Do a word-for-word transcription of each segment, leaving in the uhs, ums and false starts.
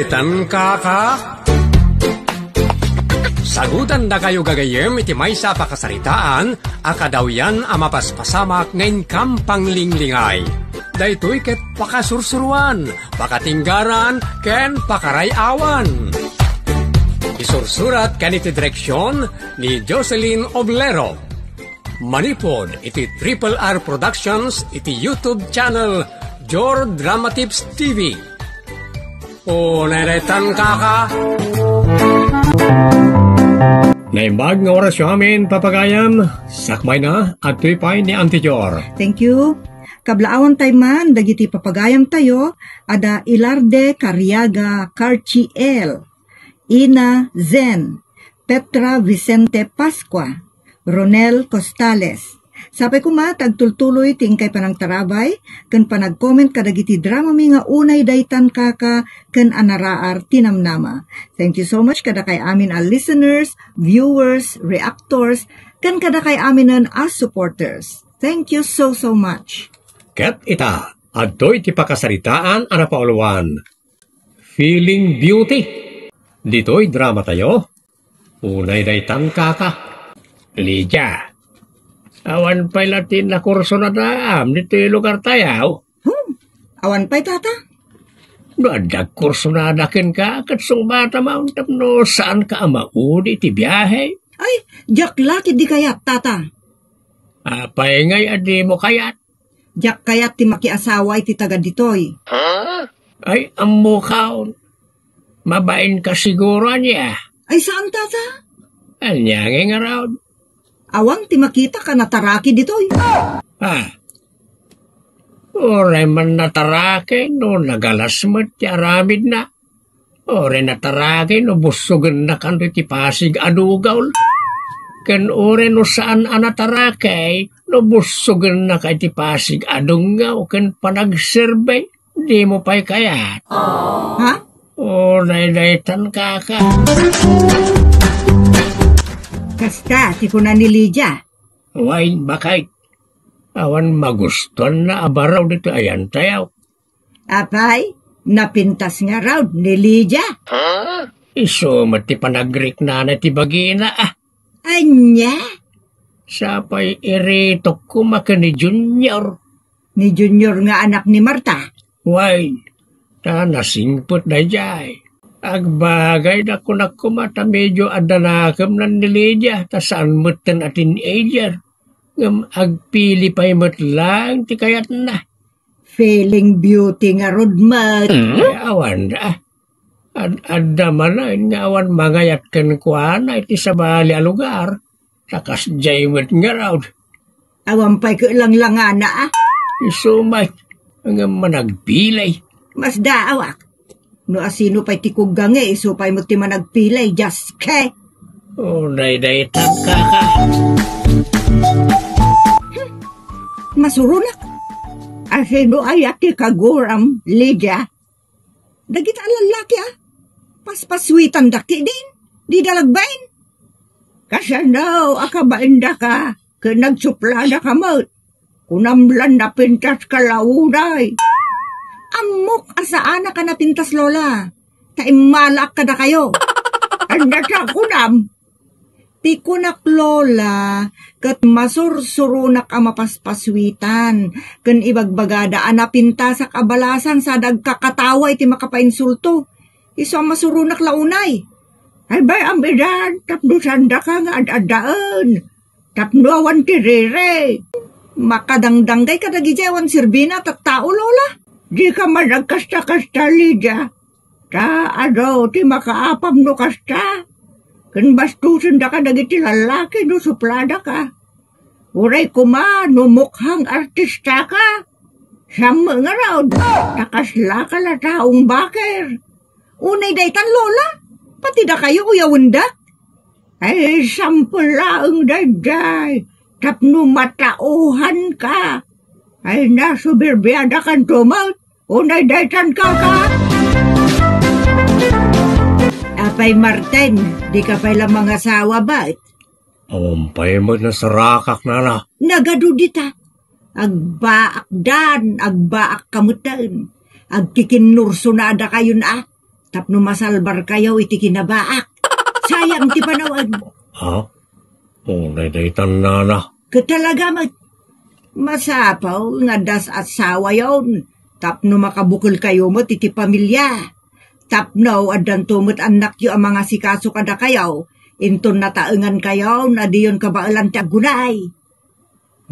Tan kaka? Sagutandakayo gagayyem iti maysa a pakasaritaan a kadawyan a mapaspasamak nga inkam panglinglingay. Daytoy ket pakasursuruan, pakatinggaran, ken pakaray-awan. Isursurat ken iti direksion ni Jocelyn Oblero. Manipud iti Triple R Productions iti YouTube channel Jor Drama Tips T V. O, neretan kaka. Naimbag nga orasyo amin, papagayam. Sakbayna, adtoy pay ni Auntie Jor. Thank you. Kablaawan tay man dagiti papagayam tayo, ada Ilarde Cariaga Carchiel, Ina Zen, Petra Vicente Pascua, Ronel Costales. Sapay koma ti agtultuloy ti inkay panangtarabay ken panagcomment kadagiti dramami nga unay daytan kaka ken a naraar ti namnama. Thank you so much kadakay amin a listeners, viewers, reactors, ken kadakay aminen a supporters. Thank you so, so much. Ket ita, adtoy ti pakasaritaan a napauluan. Feeling Beauty. Ditoy drama tayo. Unay daytan kaka. Lydia, awan pay la ti nakursunadaam ditoy lugar tayo? Hmm, awan pay, tata. No adda kursunada kenka, ket sungbatam tapno saanka a maudi iti biahe. Ay, diak la ketdi kayat, tata. Apay ngay a dimo kayat? Diak kayat ti makiasawa iti taga ditoy. Ay, ammokon. Mabainka siguro ania? Ay, saan, tata? Ania ngay ngarud? Awan ti makitak a nataraki ditoy. Ah. Uray man nataraki no nagalas met ti aramidna. Uray nataraki no bussogennak iti pasig a dugaw. Ken uray no saan a nataraki no bussogennak iti pasig a dungngaw ken panagserbi. Dimo pay kayat? Ha? Unay daytan kaka. Kasta ti kuna ni Lydia. Wen, baket. Awan magustuanna a baro ditoy ayan tayo. Apay, napintas ngarud ni Lydia? Isu met ti panagriknana ti bagina, ah. Ania? Sapay iritok koma ken ni Junior. Ni Junior nga anak ni Marta? Wen, ta nasingpet daydiay. Agbagayda, kunak koma ta medio adda nakemnan ni Lydia, ta saan metten a teenager. Ngem agpili pay met laeng ti kayatna. Feeling Beauty ngarud met. Ay, awan da. Ad-, adda manen nga awan mangayat kenkuana iti sabali a lugar. Ta kasdiay met ngarud. Awan pay ket langlangana, ah. Isu met, ngem managpili. Masdaawak. No asino pay ti kuggangi, isu pay met ti managpili, Dios ke. Unay daytan kaka. Masuronak. Asino aya ti kaguram, Lydia? Dagita a lallaki, ah. Paspassuitanda ketdin. Dida lagbain. Kasano a kabaindaka ket nagsupladaka met? Kunam la napintaska la unay. Ammok a saanak a napintas, Lola. Ta immalaak kadakayo. Ania ti kunam? Ti kunak, Lola, ket masursuronak a mapaspassuitan, ken ibagbagada a napintasak a balasan sada agkakatawa iti makapainsulto. Isu a masuronak la unay. Ay, bay, am-idan, tapno saandaka nga ad-addaen. Tapno awan ti riri. Makadangdanggay kadagiti awan serbina a tattao, Lola. Dika man agkasta-kasta, Lydia. Ta adu ti makaapam no kasta. Ken bastosendaka dagiti lallaki no supladaka. Uray koma no mukhang artistaka. Sammo ngarud, ta kaslaka la taong baker. Unay daytan, Lola, pati dakayo uyawendak. Ay, sampel laeng daydiay, tapno matauhanka. Ay, nasuberbiadakanto met. Unay daytan, kaka. Apay, Martin, dika pay la mangasawa, bat? Awan pay met nasarakak, nana. Nagadu dita. Agbaakdan, agbaakka metten. Agkikinnursonadakayon, a. tapno masalbarkayo iti kinabaak. Sayang ti panawen. Ha? Unay daytan, nana. Ket talaga met, masapul nga adda asawayon tapno makabukelkayo met iti pamilia. Tapno addanto met annakyo a mangasikaso kadakayo, inton nataengankayo no adiyon kabaelan ti aggunay.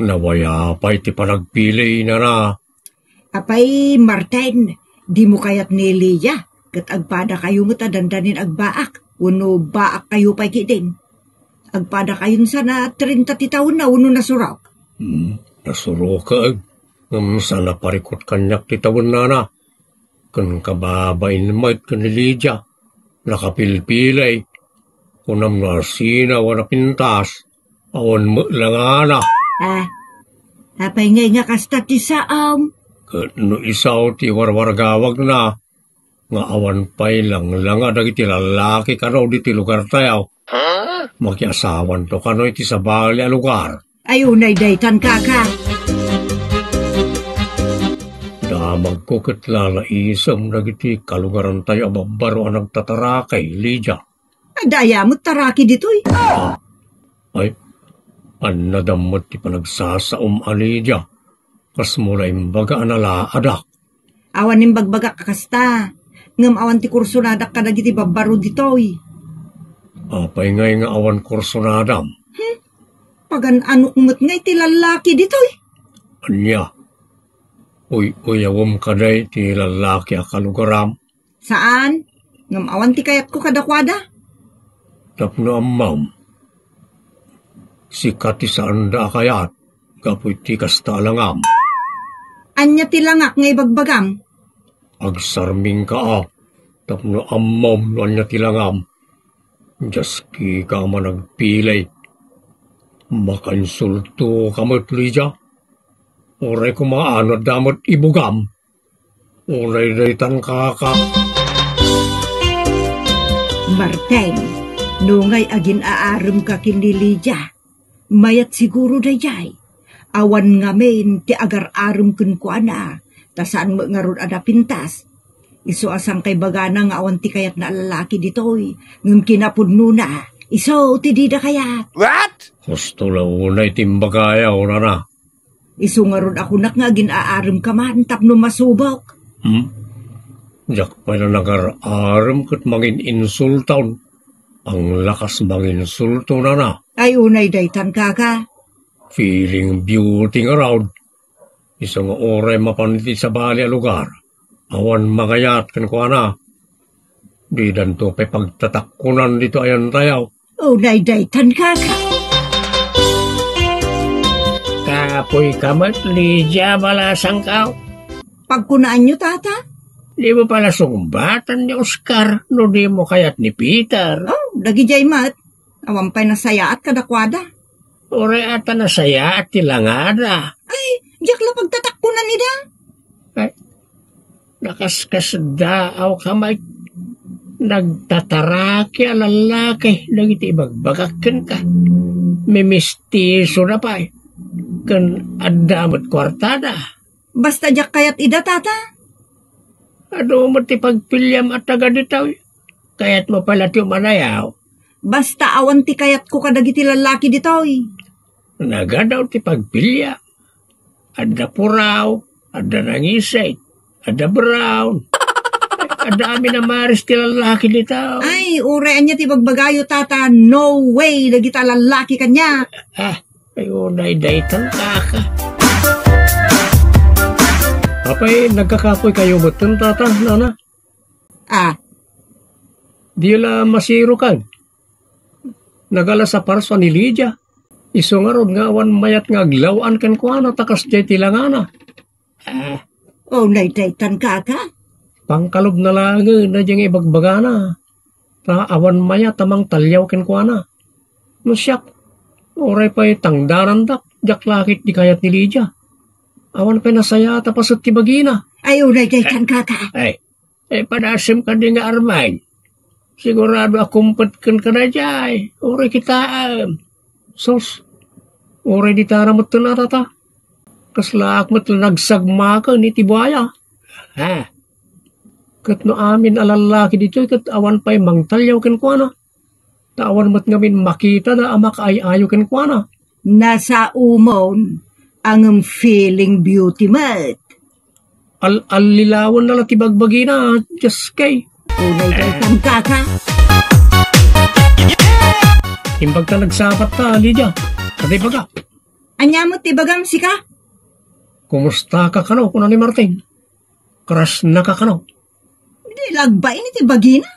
Nawaya pay ti panagpili, nana. Apay, Martin, dimo kayat ni Lydia, ket agpadakayo met a dandanin agbaak, wenno baakkayo pay ketdin? Agpadakayon sa na treinta ti tawenna wenno nasurok? Hmm, nasurok, eh. Ngem sa naparikut kaniak ti tawennana. Ken kababain met ken ni Lydia, nakapilpilay. Kunam no asinaw a napintas, awan met langana. Ah, apay ngay nga kasta ti saom? Ket no isu ti warwargawagna, nga awan pay langlanga dagiti lallaki kano diti lugartayo, makiasawanto kano iti sabali a lugar. Ay, unay daytan, kaka. Damagko ket lalaisem dagiti kalugarantayo a babbaro a nagtataraki, Lydia. Adda aya met taraki ditoy? Ah, ay, annadam met ti panagsasaom a Lydia. Kasmo la imbaga a nalaadak. Awan imbagbagak a kasta, ngem awan ti kursonadak kadagiti babbaro ditoy. Apay ngay nga awan kursonadam? Hmm? Pagan-anok met ngay ti lallaki ditoy? Ania? Uy-uyawem kadi ti lallaki a kalugaram? Saan, ngem awan ti kayatko kadakuada. Tapno ammom, sika ti saanda a kayat gapu iti kasta a langam. Ania ti langak nga ibagbagam? Agsarmingka a, tapno ammom no ania ti langam. Diaskika a managpili. Makainsultoka met, Lydia. Uray koma no adda met ibugam. Uray daytan, kaka. Martin, nungay agin-aaremka ken ni Lydia, mayat siguro daydiay. Awan ngamin ti agar-arem kenkuana, ta saan met ngarud a napintas. Isu a sangkay bagana nga awan ti kayatna a lalaki ditoy, ngem kinapudnona, isu ti dida kayat. What? Husto la unay ti imbagayo, nana. Isu ngarud a kunak nga agin-aaremka man tapno masubok. Hmm? Diak pay la nagar-arem ket mangin-insultaon. Ang lakas manginsulto, nana. Ay, unay daytan, kaka. Feeling beauty ngarud. Isu nga uray mapan iti sabali a lugar, awan mangayat kenkuana. Didanto pay pagtatakkunan ditoy ayantayo. Unay daytan, kaka. Kapoyka met, Lydia, balasangko. Pagkunaanyo, tata? Dimo pay la sungbatan ni Oscar no dimo kayat ni Peter. Oh, dagidiay met. Awan pay nasayaat kadakuada. Uray ata nasayaat ti langada. Ay, diak la pagtatakkunan ida. Ay, nakaskasdaaw ka met. Nagtataraki a lallaki dagiti ibagbagak kenka. Mimistiso da pay. Ken adda met kuartada. Basta diak kayat ida, tata. Adu met ti pagpiliam a taga ditoy. Kayatmo pay la ti umanayaw. Basta awan ti kayatko kadagiti lallaki ditoy. Nagadu ti pagpilia. Adda puraw, adda nangisay, adda brown. Adda amin a maris ti lallaki ditoy. Ay, uray ania ti bagbagayo, tata, no way, dagita lallaki kaniak. Ah, ay, unay daytan, kaka. Apay, nagkakapoykayo metten, tata, nana? Ah. Di la masirukan. Nagalas a parsa ni Lydia. Isu ngarud nga awan mayat nga aglaw-an kenkuana ta kasdiay ti langana. Ah. Oh, naydaytan, kaka. Pangkalubna laengen daydiay nga ibagbagana. Ta awan mayat a mangtaliaw kenkuana. No siak, uray pay tangdanandak, diak la ket di kayat ni Lydia. Awan pay nasayaat a paset ti bagina. Ay, unay daytan, kaka. Ay, eh, padasem kadi nga Armand. Sigurado a kumpet kenka daydiay. Uray kitaem. Sus, uray dita ra met ti natata. Kaslaak met la nagsagmaken iti buaya. Ha? Ket no amin a lallaki ditoy ket awan pay mangtaliaw kenkuana. Ta awan met ngamin makitada a makaay-ayo kenkuana. Nasaomon a ngem feeling beauty met. Al-, allilawenna la ti bagbagina, Dios kay. Unay daytan, kaka. Imbag ta nagsapat ta, Lydia. Adi baga. Ania met ti bagam, sika? Kumusta ka kano, kuna ni Martin? Crush na ka kano? Di lagbain iti bagina.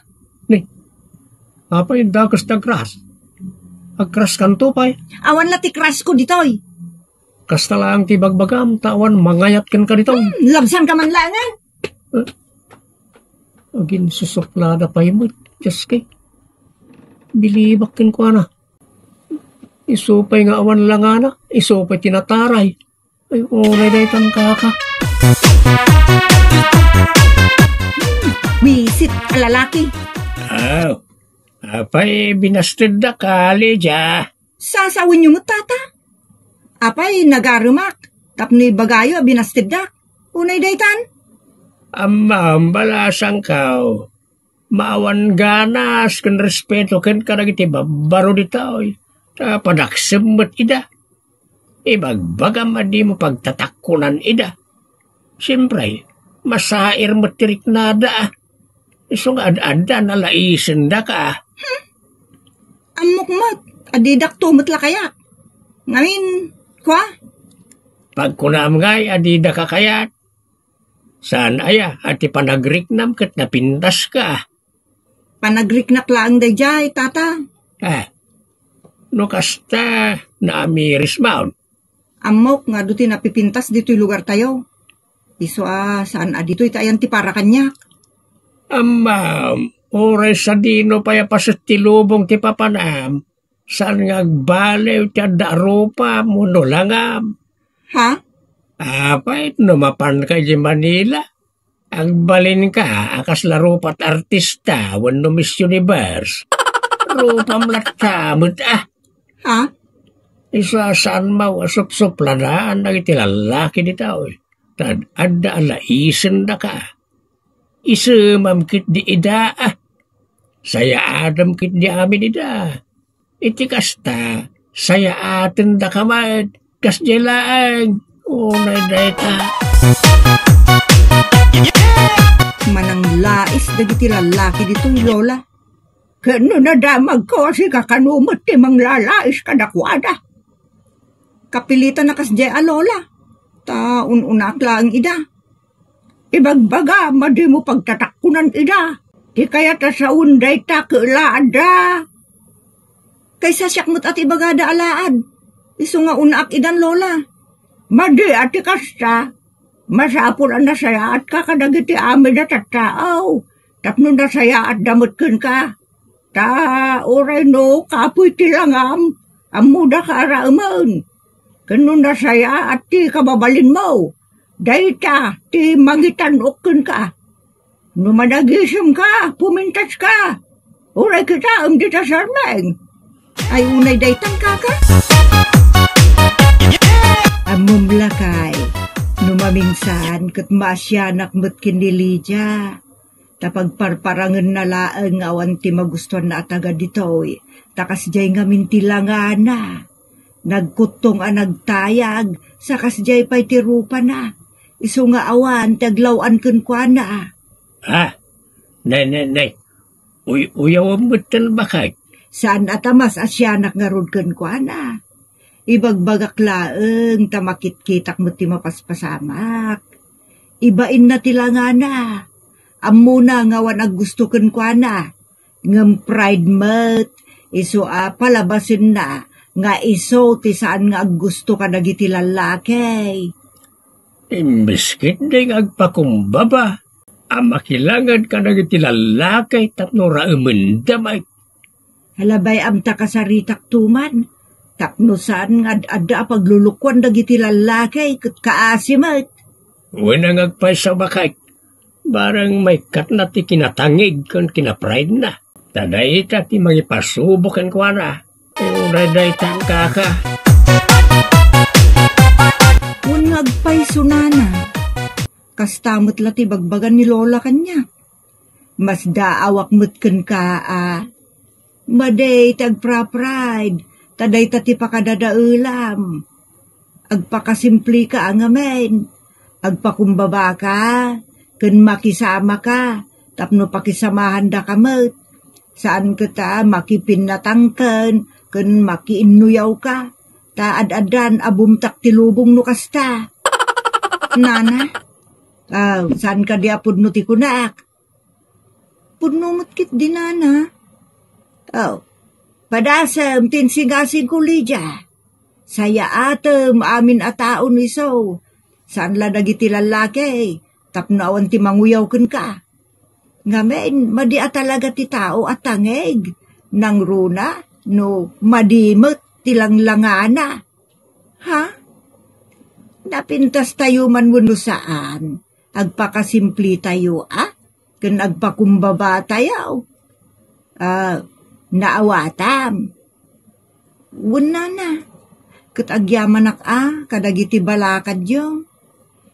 Ni, apay dakes ti agcrush? Agcrush kanto pay. Awan la ti crush ko ditoy. Kasta laeng ti bagbagam, ta awan mangayat kenka ditoy. Hmm, labsan ka man laengen. Eh, aginsusuplada pay met, Dios kay. Bilibak kenkuana. Isu pay nga awan langana, isu pay ti nataray. Ay, unay daytan, kaka. Wisit a lalaki. Aw, apay binastedda ka, Lydia? Sasawenyo met, tata. Apay nagaremak tapno ibagayo a binasteddak? Unay daytan? Ammam, balasangkaw. Maawan ganas ken respeto kenka dagiti babbaro ditoy. Ta padaksem met ida. Ibagbagam a dimo pagtatakkunan ida. Siempre, masair met ti riknada, a. Isu nga ad-adda nalaisendaka, a. Hmm? Ammok met, a didak to met la kayak. Ngamin, kua? Pagkunam ngay a didaka kayat, saan aya a ti panagriknam ket napintaska? Panagriknak laeng daydiay, tata. Eh, no kasta, naamiris maon. Ammok nga adu ti napipintas ditoy lugartayo. Isu a saan a ditoy ti ayan ti para kaniak. Ammam, uray sadino pay a paset ti lubong ti papanam, saan nga agbaliw ti adda a rupam wenno langam. Ha? Apay, no mapanka idiay Manila, agbalinka a kasla rupat artista wenno Miss Universe. Rupam latta met, a. Ha? Isu a saan maw a supsupladaan dagiti lallaki ditoy. Ta ad-adda a laisendaka. Isemam ketdi ida, a. Sayaadem ketdi amin ida. Iti kasta, sayaatendaka met, kasdiay laeng. Unay dayta. Mananglais dagiti lallaki ditoy, Lola. Ket no nadamagko a sika kano met ti manglalais kadakuada. Kapilitan a kasdiay a Lola, ta un-unaak laeng ida. Ibagbaga, madimo pagtatakkunan ida. Ti kayat a sawen dayta ket laadda. Kaysa siak met a ti ibagada a laad. Isu nga unaak idan, Lola. Madi a ti kasta, masapul a nasayaatka kadagiti amin a tattao, tapno nasayaatda met kenka. Ta uray no kapuy ti langam, ammodaka a raemen. Ken no nasayaat ti kababalinmo, dayta ti mangitan-ok kenka. No managisemka, pumintaska. Uray kitaem dita sarmeng. Ay, unay daytan, kaka? Ammom lakay, no maminsan ket maasianak met ken ni Lydia. Ta pagparparangenna laeng nga awan ti magustuanna a taga ditoy, ta kasdiay ngamin ti langana. Nagkuttong a nagtayag, sa kasdiay pay ti rupana. Isu nga awan ti aglaw-an kenkuana. Ah, nay, nay, nay. Uy-uyawem metten, bakay. Saan a ta maasianak ngarud kenkuana. Ibagbagak laeng ta makitkitak met ti mapaspasamak. Ibainna ti langana. Ammona nga awan aggusto kenkuana. Ngem pride met, isu a palabasenna nga isu ti saan nga aggusto kadagiti lallaki. Imbes ketdi nga agpakumbaba a makilangad kadagiti lallaki tapno raemenda met. Alabay-am ta kasaritak tuman, tapno saan nga ad-adda a paglulukuan dagiti lallaki ket kaasi met. Wen a nga agpayso, bakay. Bareng maikkatna ti kinatangig ken kinapride-na. Ta dayta ti mangipasubo kenkuana. Uray dayta, kaka. Wen nga agpayso, nana. Kasta met la ti bagbagan ni Lola kaniak. Masdaawak met kenka a. Madi ti agpra-pride, ta dayta ti pakadadaelam. Agpakasimplika a ngamin. Agpakumbabaka, ken makisamaka, tapno pakisamahandaka met. Saan ket a makipinnatangken, ken makiinnuyawka. Ta ad-addan a bumtak ti lubong no kasta. Nana, ah, saan kadi a pudno ti kunak? Pudno met ketdi, nana. Oh, padasem ti insingasingko, Lydia. Sayaatem amin a tao no isu. Saan la dagiti lallaki, tapno awan ti manguyaw kenka. Ngamin, madi a talaga ti tao a tangig, nangruna, no madi met ti langlangana. Ha? Napintastayo man wenno saan? Agpakasimplitayo, a? Ken agpakumbabatayo. Ah, naawatam. Wen, nana, ket agyamanak a kadagiti balakadyo.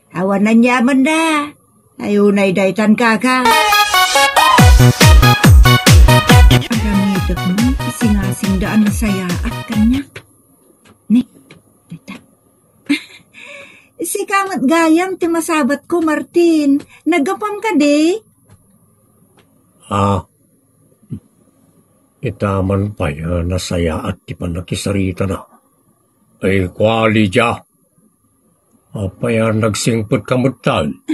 Awan aniamanna. Ay, unay daytan, kaka. Aramidek no, isingasingda a nasayaat kaniak. Ne, dayta. Sika met gayam ti masabatko, Martin. Naggapuam kadi? Ah, ita man pay a nasayaat ti pannakisaritana. Ay, kua, Lydia. Apay a nagsingpetka metten?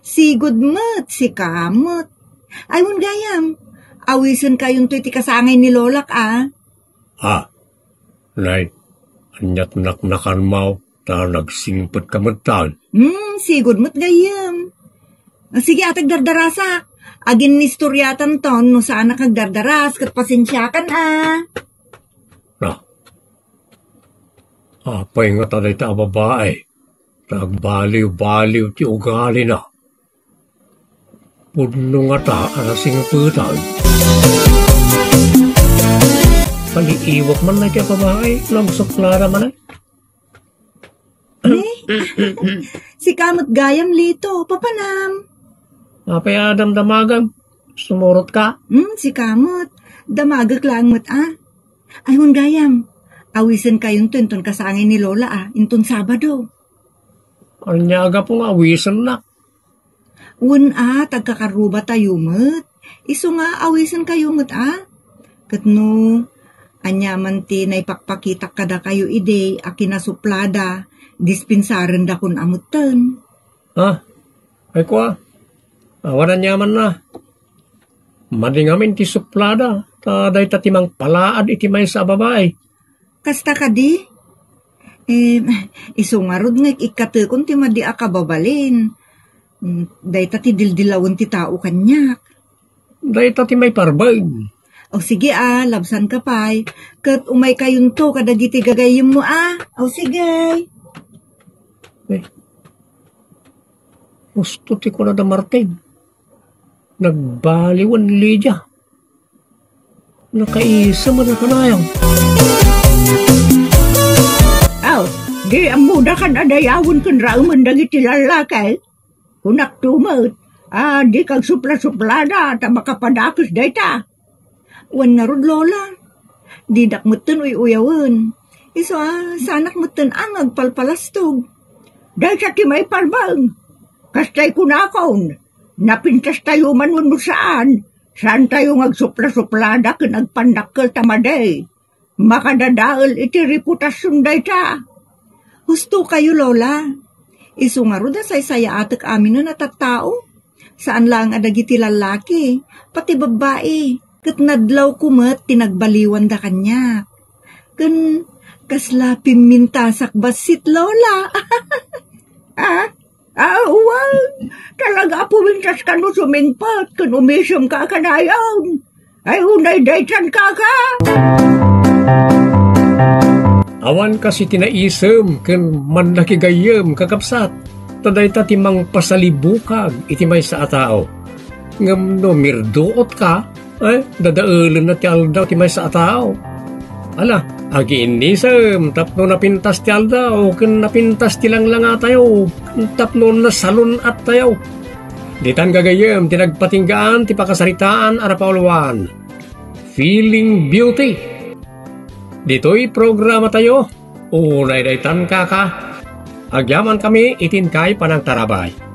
Sigud met, sika met. Ay, wen gayam, awisenkayonto iti kasangay ni Lolak, a. Ah, nay, aniat naknakanmo, ta nagsingpetka metten? Hmm, sigud met gayam. Sige, a, agdardarasak. Aginnistoriatanton no saanak agdardaras, ket pasensiakan, a. Na, apay ngata dayta a babai? Ta agbaliw-baliw ti ugalina. Pudno ngata a nasingpetan. Paliiwak man dayta a babai, no agsuplada manen. Eh? Sika met gayam, Lito. Papanam? Apay a damdamagam? Sumurotka? Hmm, sika met. Damagek laeng met, a. Ay, wen gayam. Awisenkayonto inton kasangay ni Lola, a, inton Sabado. Ania a gapu nga awisennak? Wen, a, ta agkakarrubatayo met. Isu nga awisenkayo met, a. Ket no aniaman ti naipakpakitak kadakayo idi a kinasuplada, dispensarendakon a metten. Ah, ay kua, awan aniamanna. Madi ngamin ti suplada, ta dayta ti mangpalaad iti maysa a babai. Kasta kadi? Eh, isu ngarud nga ikkatekon ti madi a kababalin. Mm, dayta ti dildilawen ti tao kaniak. Dayta ti maiparbeng. O sige a, labsanka pay. Ket umaykayonto kadagiti gagayyemmo a. O sige. Eh, husto ti kunada Martin. Nagbaliwen, Lydia. Nakaisem a nakanayang. Aw, di ammodakan a dayawen ken raemen dagiti lallaki? Kunakto met, a, di kagsupla-suplada ta makapadakes dayta. Wen ngarud, Lola. Dinak metten uy-uyawen. Isu a, saanak metten a nga agpalpalastog. Dayta ti maiparbeng. Kastay kunakon, napintastayo man wenno saan, saantayo nga agsupla-suplada ken agpandakkel ta madi. Makadadael iti reputasion dayta. Husto kayo, Lola. Isu ngarud a saysayaatek aminen a tattao. Saan laeng a dagiti lallaki, pati babbai, ket nadlawko met ti nagbaliwanda kaniak. Ken kasla pimmintasak bassit, Lola. Ah? Awan, talaga a pumintas kano sumingpet ken umisemka a kanayon. Ay, unay daytan, kaka! Awan kas iti naisem ken mannakigayyem, kakabsat, ta dayta ti mangpasalibukag iti maysa a tao. Ngem no mirduotka, eh, dadaelenna ti aldaw ti maysa a tao. Ala, agiinnisem tapno napintas ti aldaw ken napintas ti langlangatayo, tapno nasalun-attayo. Ditan gagayyem ti nagpatinggaan ti pakasaritaan a napauluan, Feeling Beauty. Ditoy programatayo, unay daytan kaka. Agyaman kami iti inkay panangtarabay.